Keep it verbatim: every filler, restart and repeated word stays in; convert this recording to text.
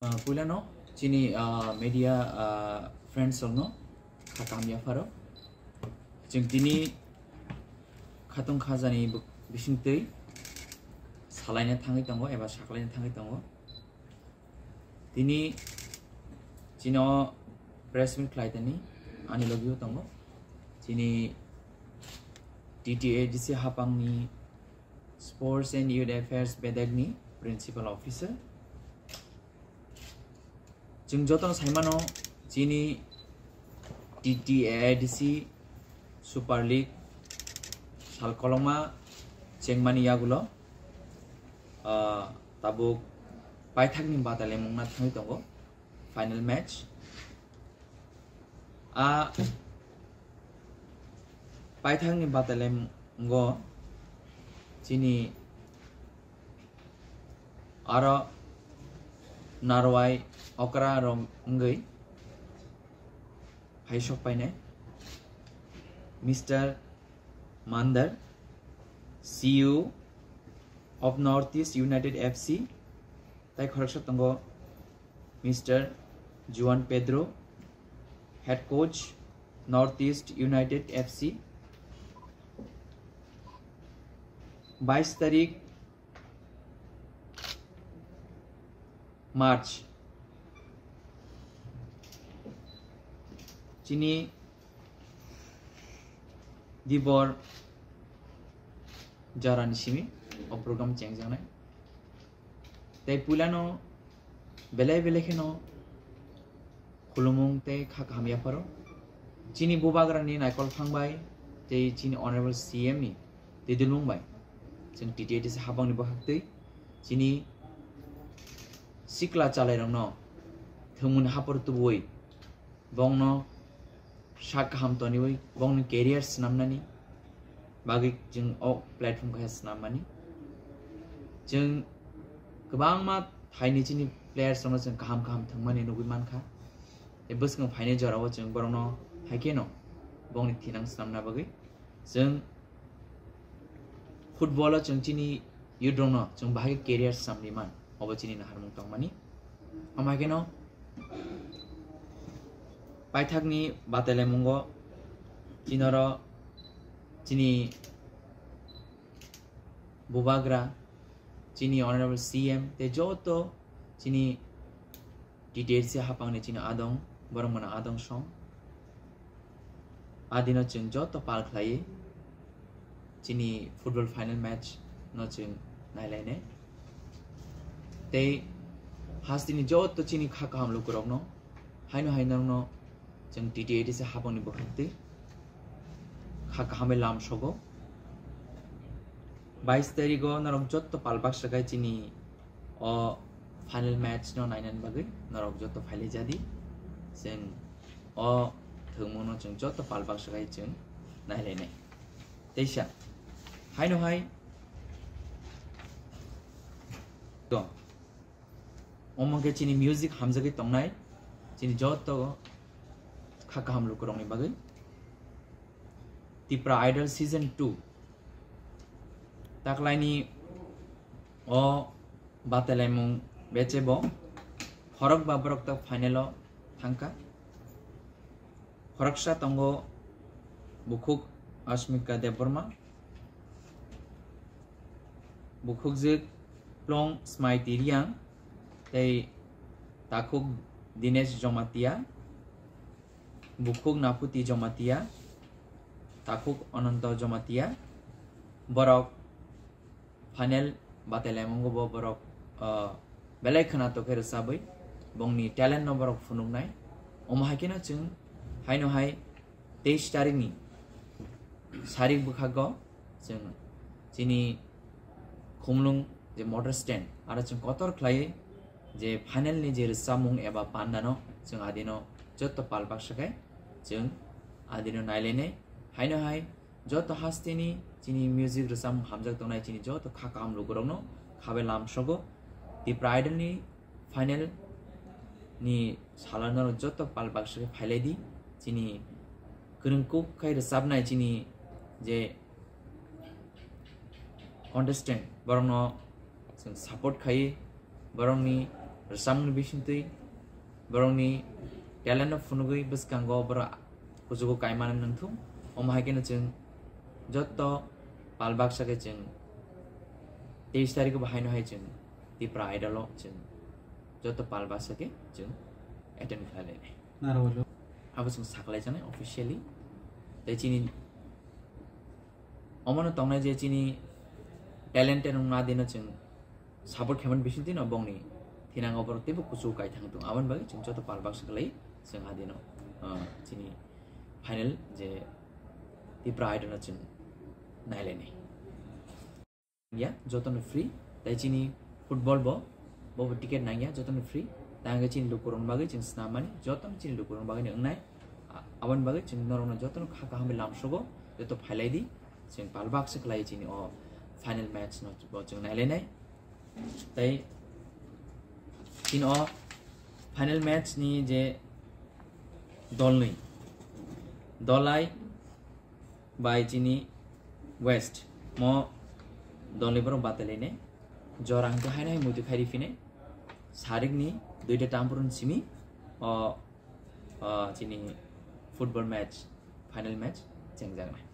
Ah, puilano chini, ah, media, ah, friends rokno kha kaham yapharo. Chwng tini khatong khajani bo-, bisingtwi salaina thangwi tongo eba saklaina thangwi tongo. Tini chino press meet khlai tani ani logio tongo. Chini T T A D C hapangni Sports and Youth Affairs bedekni Principal Officer. Chwng jotono saimano chini T T A D C Super League sal kolokma chengmani yagulo, ah, tabuk paithakni batalemungna thangwi tongo final match. A paithakni batalemungo chini aro narwai okra rok wngwi hai sok painai Mister Mandar, C E O of North East United F C, tai khoroksa tongo Mister Juan Pedro, head coach, North East United F C. Bais tarik March chini dibor jarani simi o program chengjaknai. Tei puilano belai belai kheno khulumung tei kha kaham yapharo. Chini bubagrani naikol phang bai tei chini Honorable C M ni twi dulmung bai chwng T T A D C hapangni bwkhaktwi chini sikla chalairokno thwngmungni hapor tubuwi bongno sak kaham toniwi bongni career swnamnani bagwi chwng o platform khe swnam mani. Chwng kwbangma thaini chini players rokno chwng kaham kaham thwngmani nugwi mankha. Tei bwskango phainai jorao chwng borokno hai kheno bongni thinang swnamna bagwi chwng football o chwng chini youth rokno chwng bahai career swnamwi man, obo chini naharmung tongmani. Omo hai kheno paithakni batelemungo chinoro chini bubagra, chini Honorable C M tei joto chini T T A D C hapangni chini adong, borok mano adong song. Adino chwng joto pal khlaiwi chini football final match no chwng nailainai. Tei hasteni joto chini kha kaham lukurokno haino hai norokno chwng T T A D C hapangni bwkhaktwi kha kaham bai lam sogo. Bais tarigo norok joto pal baksa khai chini o final match no nainani bagwi norok joto phailai jadi. Chwng o thwngmungno chwng joto pal baksa khai chwng nailainai. Teisa haino hai to omo khe chini music hamjagwi tongnai chini joto kha kaham lukurokni bagwi. Tipra Idol Season two taklaini o batalaimung bechebo khorokba borok tak final o thangkha. Khoroksa tongo bukhuk Asmika Debbarma, bukhukjwk Plong Smaiti Riang tei takhuk Dinesh Jomatia, bukhuk Naphuti Jomatia, takhuk Ananto Jomatia. Borok final batalaimung bo borok, ah, belai khwnatok khe rwchabwi bongni talent no borok phunuknai. Omo hai kheno chwng haino hai teis tarikni sarik bwkhago chwng chini Khumlung je motor stand aro chwng kotor khlaiwi je final ni je rwchapmung eba panda no chwng adino joto pal baksa khe chwng adino nailainai. Haino hai joto hasteni chini music rwchapmung hamjak tongnai chini joto kha kaham lukurokno khabai lam sogo. Tipra Idol ni final ni salo norok joto pal baksa khe phailai di. Chini kwrwng kuk khai rwchapnai chini je contestant borokno chwng support khai borokni Rwchapmungni bisingtwi borokni talent no phunugwi bwskango borok kuchugo kaimani nangthung. Omo hai kheno chwng joto pal baksa khe chwng teis tarikh bo haino hai chwng Tipra Idol o chwng joto pal baksa khe chwng attend khlai lainai. Abo chwng saklai janai officially. Tei chini omono tongnai je chini talented wngma dino chwng support khaimani bisingtwi no bongni thinango borok teibo kuchugo kaithang tong. Aboni bagwi chwng joto pal baksa khlai chwng adino, ah, chini final je Tipra Idol no chwng nailainai. Ya, jotono free, tei chini football bo, bo bo ticket nangya, jotono free. Tei hwnkhe chini lukurokni bagwi chwng snam mani, jotono chini lukurokni bagwi no wngnai. A-, aboni bagwi chwng norokno jotono kha kaham bai lamsogo, joto phailai di, chwng pal baksa khlai chini o final match no bo chwng nailainai. Tei chini o final match ni je dolnwi, Dhalai bai chini West, mo dolnwi borok batalainai. Jora hwnkhe haino hai muitu khairi phinai. Sarikni duita tampurun simi o, o chini football match, final match chengjaknai.